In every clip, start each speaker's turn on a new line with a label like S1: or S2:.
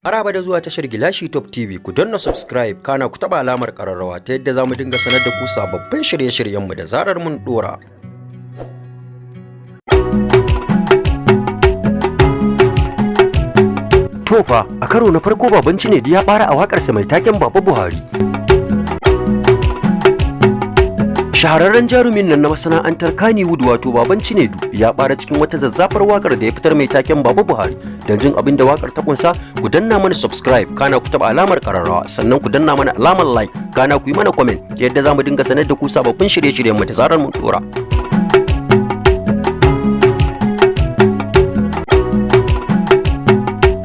S1: Maraba da zuwa tashar Gilashi Top TV. Ku danna subscribe, kana ku taɓa alamar ƙararrawa ta yadda za mu dinga sanar da ku sababbin shirye-shiryenmu da zarar mun ɗora. To fa, a karo na farko Baban Cinedu ya ɓara a waƙarsa mai taken Baba Buhari. Shahararren jarumin nan na masana'antar Kannywood, wato Baban Cinedu, ya ɓara cikin wata zazzafar wakar da ya fitar mai taken Baba Buhari. Don jin abin da wakar ta kunsa, ku danna mana subscribe, kana ku taɓa alamar ƙararrawa, sannan ku danna mana alamar like, kana ku yi mana comment yadda za mu dinga sanar da ku sababbin shirye-shiryen mu da zarar mun ɗora.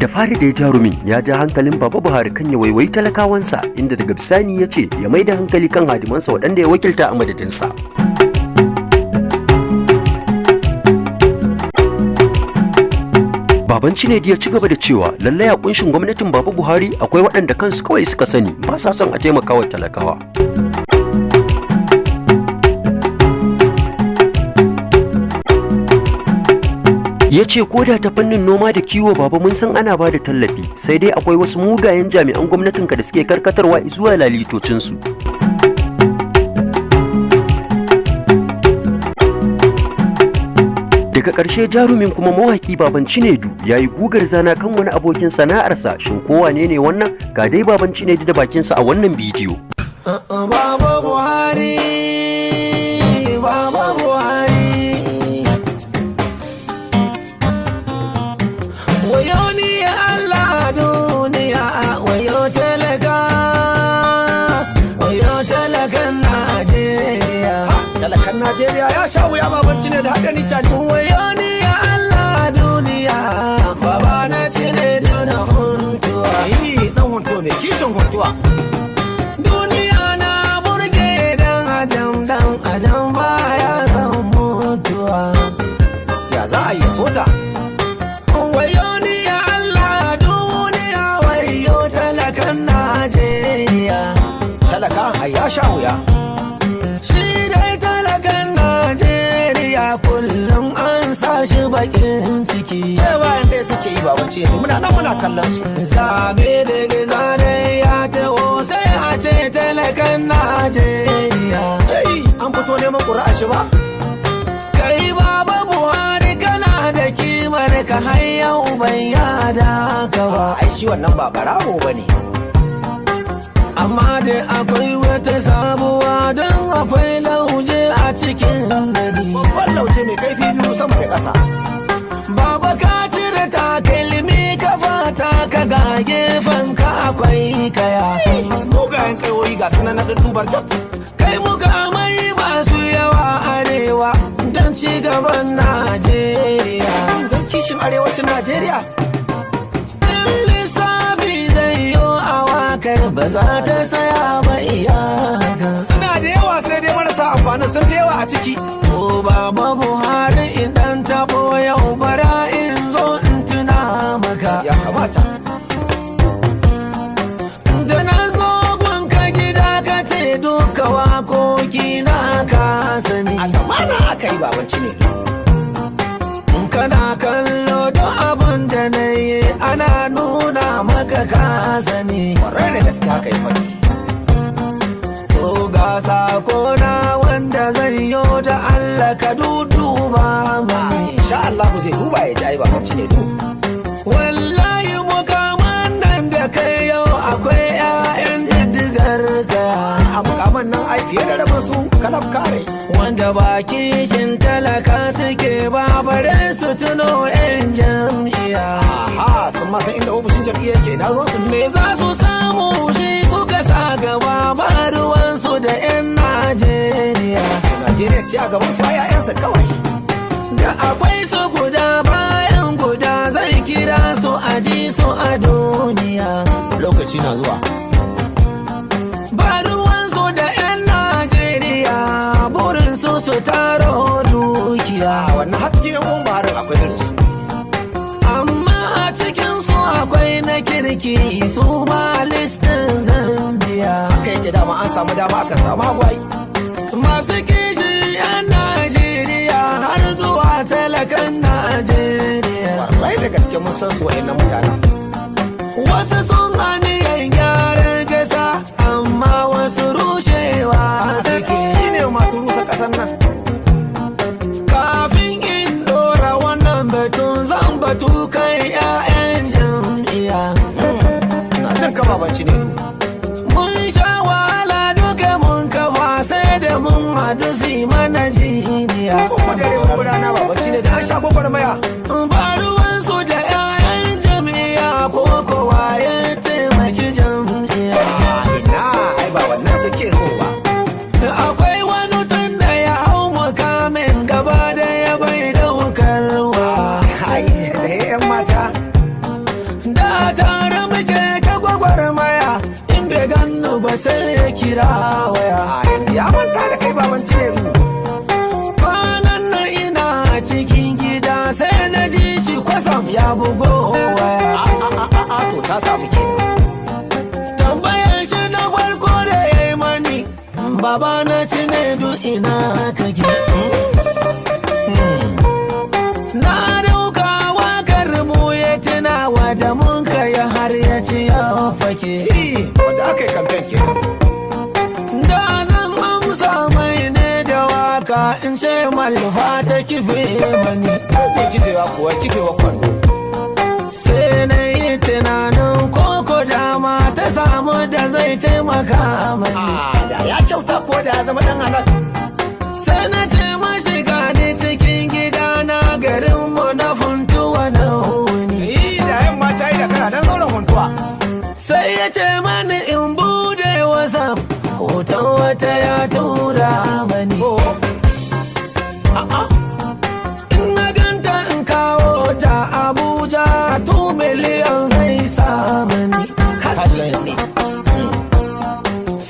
S1: Da fari da jarumin ya ja hankalin Baba Buhari kan ya waiwayi talakawansa, inda daga bisani ya ce ya mai da hankali kan hadimansa waɗanda ya wakilta a madadinsa. Baban Cinedu ya ci gaba da cewa lallai a kunshin gwamnatin Baba Buhari akwai waɗanda kansu kawai suka sani, ba sa son a taimaka wa talakawa. Ya ce ko da ta fannin noma da kiwo, Baba, mun san ana ba da tallafi, sai dai akwai wasu mugayen jami'an gwamnatinka da suke karkatarwa zuwa lalitocinsu. Daga ƙarshe jarumin kuma mawaƙi Baban Cinedu ya yi gugar zana kan wani abokin sana'arsa. Shin ko wane ne wannan? Ga dai Baban Cinedu da bakinsa a wannan bidiyo.
S2: Baba Buhari, Baba Buhari. Wayo ni Allah duniya, wayo talaka, wayo talakan Najeriya.
S3: Talakan Najeriya ya sha wuya, Baban Cinedu, haɗe ni cani.
S2: Wayo ni Allah duniya, Baba na Cinedu na Huntuwa.
S3: Yi dan Hunto mai kishin Huntuwa.
S2: Duniya na burge dan adam, dan adam baya son mutuwa.
S3: Ya za a yi sota?
S2: Wayo ni ya Allah duniya, wayo talakan Najeriya.
S3: Talaka ai ya sha wuya.
S2: Shi dai talakan Najeriya kullum an sa shi bakin ciki.
S3: Ɗaya bayan ɗaya suke yi, Baban Cinedu, muna nan muna kallon su.
S2: Zabe daga zare ya taho, sai a ce talakan Najeriya.
S3: Hey, an fito neman ƙuri'a shi ba?
S2: Kai Baba Buhari, kana da kimar ka, har yau ban yada ka ba.
S3: Ai shi wannan ba barawo ba ne.
S2: Amma da akwai wata sabuwa, don akwai lauje a cikin nadi.
S3: Babban lauje mai kaifi biyu sama da ƙasa.
S2: Baba, ka cire takalmi kafa ta ka, ga gefen ka akwai kaya.
S3: Mugayen kayoyi ga sunan na dubar jet.
S2: Kai mukamai masu yawa arewa don ci gaban Najeriya.
S3: Don kishin arewacin Najeriya.
S2: In lissafi zai yi a wakar, ba za ta saya ba iyaka.
S3: Suna da yawa, sai dai marasa amfanin sun fi yawa a ciki.
S2: Ko Baba Buhari, idan taɓo yau bara in zo in tuna maka.
S3: Ya kamata.
S2: Da na zo gunka gida, ka ce duka wakoki na ka sani.
S3: A gamana aka yi, Baban Cinedu.
S2: Kana kallo don abin da na yi ana nuna maka, ka sani.
S3: Kwarai da gaske haka yi faɗi.
S2: To ga sako na wanda zai yo da Allah ka duduba mani.
S3: Insha Allah zai duba ya ji ai, Baban Cinedu.
S2: Wallahi mukaman nan da kai yau akwai 'ya'yan diddigar ka.
S3: A mukaman nan ai fiye da rabin su kalaf kare.
S2: Wanda ba kishin talaka suke ba, bare su tuno 'yan jam'iyya.
S3: Aha, sun ma san inda ofishin jam'iyyar ke na ruwan su.
S2: Me za su samu shi suka sa gaba, ba ruwansu da 'yan Najeriya.
S3: Najeriya ce a gaban su, ai 'ya'yansa kawai.
S2: Da akwai su guda bayan guda, zai kira su a ji su a duniya.
S3: Lokaci na zuwa.
S2: Ba ruwansu da 'yan Najeriya, burin su su taro dukiya.
S3: A wannan har cikin 'yan uwan Buharin akwai irin su.
S2: Amma a cikin su akwai na kirki, su ma listin Zambiya.
S3: Haka yake dama, an samu dama akan samu hagwai.
S2: Masu kishi 'yan Najeriya har zuwa talakan Najeriya.
S3: Wallahi da gaske mun san su wa'annan mutanen.
S2: Wasu Wasu sun aniyan gyaran kasa, amma wasu rushewa suke.
S3: Shi ne masu rusa ƙasar nan.
S2: Kafin in dora wannan batun, zan batu kan 'ya'yan jam'iyya.
S3: Na jin ka, Baban Cinedu.
S2: Mun sha wahala duka mun kafa, sai da mun haɗu su yi mana jiniya.
S3: Kuma dare mun rana, Baban Cinedu, an sha gwagwarmaya.
S2: Ba ruwansu da 'ya'yan jam'iyya ko kowa ya taimaki jam'iyya.
S3: Ah, ina, ai ba wannan suke so ba.
S2: Akwai wani tun da ya hau mukamin, gaba da ya bai daukar ruwa.
S3: Ai da yan mata.
S2: Da tare muke ta gwagwarmaya, in bai gannu ba sai ya kira waya.
S3: A yanzu ya manta da kai, Baban Cinedu.
S2: Kwanan nan ina cikin gida, sai na ji shi kwasam ya bugo waya.
S3: A a a a, to ta samu kenan.
S2: Tambayar shi na farko da ya yi mani, "Baba na Cinedu, ina kake?" Na dauka wakar mu ya tunawa da mun kai har ya ci ya fake.
S3: Eh, wanda aka yi kamfen kenan.
S2: Da zan amsa mai ne da waka, in ce malfa ta kife mani.
S3: Ko kifewa kuwa, kifewa kwando.
S2: Sai na yi tunanin koko dama ta samu da zai taimaka mani.
S3: A da ya kyauta ko da ya zama dan halal.
S2: Sai na ce mashi gani cikin gida na garinmu na Funtuwa na wuni.
S3: Eh, da yamma ta yi da kana dan zauren Huntuwa.
S2: Sai ya ce mani in bude WhatsApp, hoton wata ya tura mani.
S3: Oh. A'a.
S2: In na ganta in kawo ta Abuja, 2 miliyan zai sa mani.
S3: Kaji ne.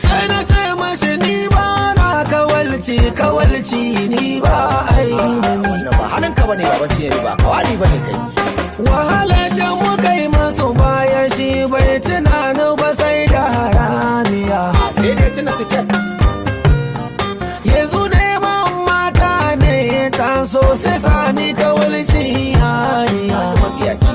S2: Sai na ce mashi ni ba na kawalci, kawalci ni ba ai mani.
S3: Wannan ba hannunka bane, Baban Cinedu, ba kawali bane kai.
S2: Wahalar da muka yi masu bayan shi bai tunani ba sai da haramiya.
S3: Sai dai tuna siket.
S2: Yanzu neman mata ne ya taso, sai sami kawalci yariya.
S3: Ta matsiyaci.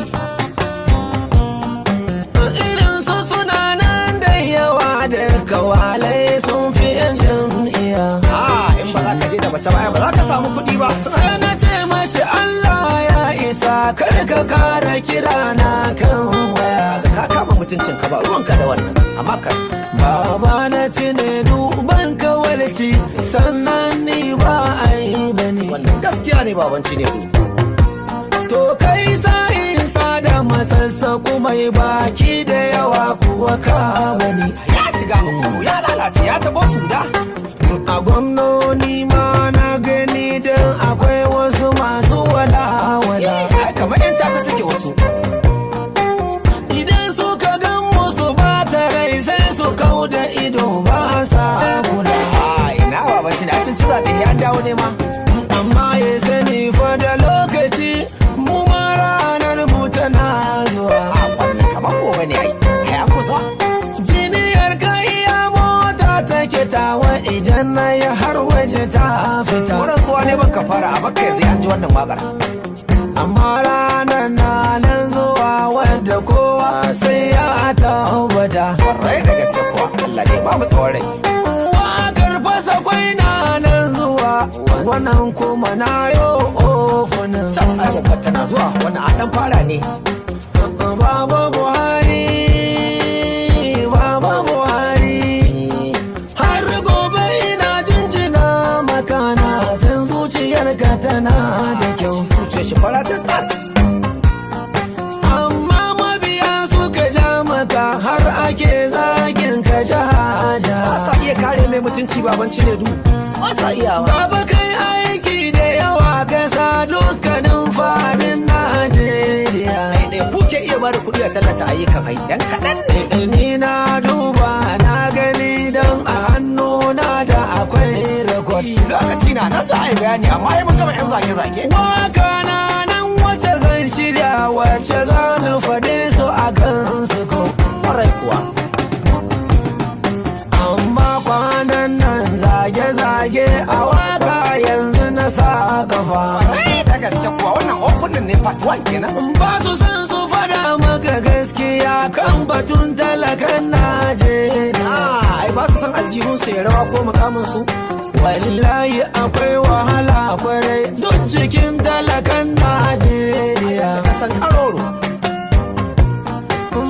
S2: Irin su suna nan da yawa, da kawalai sun fi yan jam'iyya.
S3: Ah, in ba za ka je da mace ba, ba za ka samu kuɗi ba. Suna
S2: Sai na ce mashi Allah ya isa, kar ka kara kira na kan waya.
S3: Ka kama mutuncin ka, ba ruwanka da wannan. Amma ka
S2: Baba na Cinedu, ban kawalci, sannan ni ba ai bane.
S3: Wannan gaskiya ne, Baban Cinedu.
S2: To kai sa'in da masassaku mai baki da yawa kuwa ka bani.
S3: Ya shiga uku, ya lalace, ya taɓo suda.
S2: A gwamnoni ma na gani don akwai wasu masu walawala.
S3: Ai kamar yan caca suke wasu.
S2: Idan suka gan musu ba ta rai, sai su kau da ido, ba sa kula.
S3: Ah, ina, Baban Cinedu, ai sun ci zaɓe an dawo ne ma.
S2: Amma ya sani fa da lokaci mu ma ranar mu tana zuwa.
S3: A wannan kamar gobe ne ai. Ai an kusa.
S2: Jiniyar ka iya mota take tawa, idan na yi har waje ta fita.
S3: Wurin zuwa ne ban kafara a Makka, yanzu an ji wannan wakar.
S2: Amma ranar na nan zuwa wadda kowa sai ya tabbata.
S3: Kwarai da gaske kuwa, Allah ne ba mu tsawon rai.
S2: Wakar fasa kwai na nan zuwa, wannan kuma na yo ofunin.
S3: Can ai babbar tana zuwa, wannan an dan fara ne.
S2: Baba Buhari, Baba Buhari, har gobe ina jinjina maka, na san zuciyarka tana da kyau.
S3: Zuciyar shi fara ta tas.
S2: Amma mabiya suka ja maka har ake zagin ka jahaja.
S3: Ba sa iya kare mai mutunci, Baban Cinedu. Ba sa iyawa.
S2: Baba, kai aiki da yawa kasa dukkanin fadin Najeriya.
S3: Ɗaya kuke iya bada kuɗi a tallata ayyukan ai dan kaɗan ne.
S2: Ni na duba na gani don a hannuna da akwai record.
S3: Lokaci na nan za a yi bayani, amma ai mun gama yan zage-zage.
S2: Waka na nan wacce zan shirya, wacce za ni faɗi su a kansu ko.
S3: Kwarai kuwa.
S2: Amma kwanan nan zage-zage a waka yanzu na sa kafa.
S3: Kwarai da gaske kuwa, wannan opening ne, part 1 kenan.
S2: Ba su san su fada maka gaskiya kan ba. batun talakan Najeriya.
S3: Ai ba su san aljihun su ya rawa ko mukamin su.
S2: Wallahi akwai wahala kwarai duk cikin talakan Najeriya.
S3: Kasan karoro.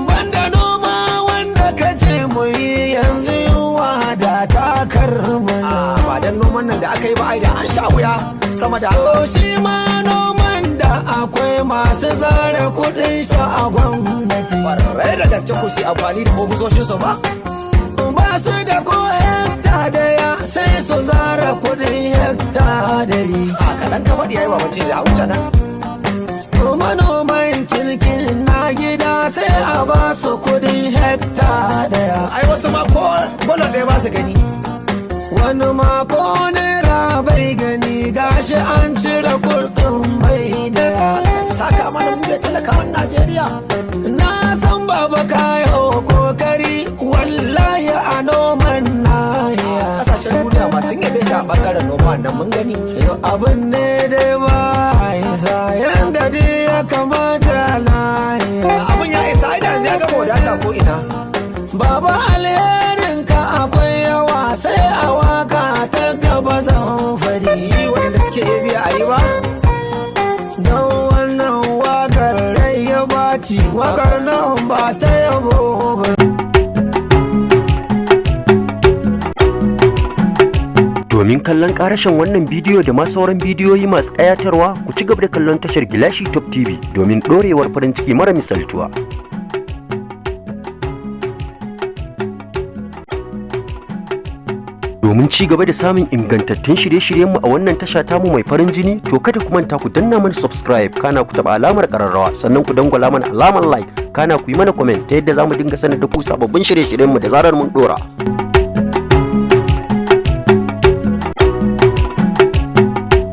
S2: Banda noma wanda ka ce mu yi, yanzu yunwa da takar mana.
S3: Ba dan noman nan da aka yi ba, ai da an sha wuya sama da
S2: To shi ma noman da akwai masu zare kudin shi a gwamnati.
S3: Kwarai da gaske, ku su amfani da ofisoshin su ba.
S2: Ba su da ko hekta daya, sai su zara kudin hekta 100.
S3: A kaɗan ka faɗi yayi, babanci da wuce nan.
S2: Manoman kirkin na gida, sai a ba su kudin hekta daya.
S3: Ai wasu ma ko bolon da ya ba su gani.
S2: Wani ma ko naira bai gani, gashi an cire kudin bai daya.
S3: Saka mana mu da talakawan Najeriya.
S2: Na san baba kayo kokari wallahi a noman nahiya.
S3: Kasashen duniya ma sun yabe shi a bangaren noma nan, mun gani.
S2: Yau abin ne dai ba isa yanda dai ya kamata lahiya.
S3: Abin ya isa, ai da yanzu ya gama wadata ko ina.
S2: Baba, alherin ka akwai yawa, sai a waka ta gaba zan fadi.
S3: Yi wanda suke iya biya a yi ba.
S2: Don wannan wakar rai ya baci, wakar nan ba ta yabo ba.
S1: Domin kallon karashen wannan bidiyo da ma sauran bidiyoyi masu ƙayatarwa, ku ci gaba da kallon tashar Gilashi Top TV domin ɗorewar farin ciki mara misaltuwa. Domin ci gaba da samun ingantattun shirye-shiryenmu a wannan tasha tamu mai farin jini, to kada ku manta ku danna mana subscribe, kana ku taɓa alamar ƙararrawa, sannan ku dangwala mana alamar like, kana ku yi mana comment ta yadda za mu dinga sanar da ku sababbin shirye-shiryenmu da zarar mun ɗora.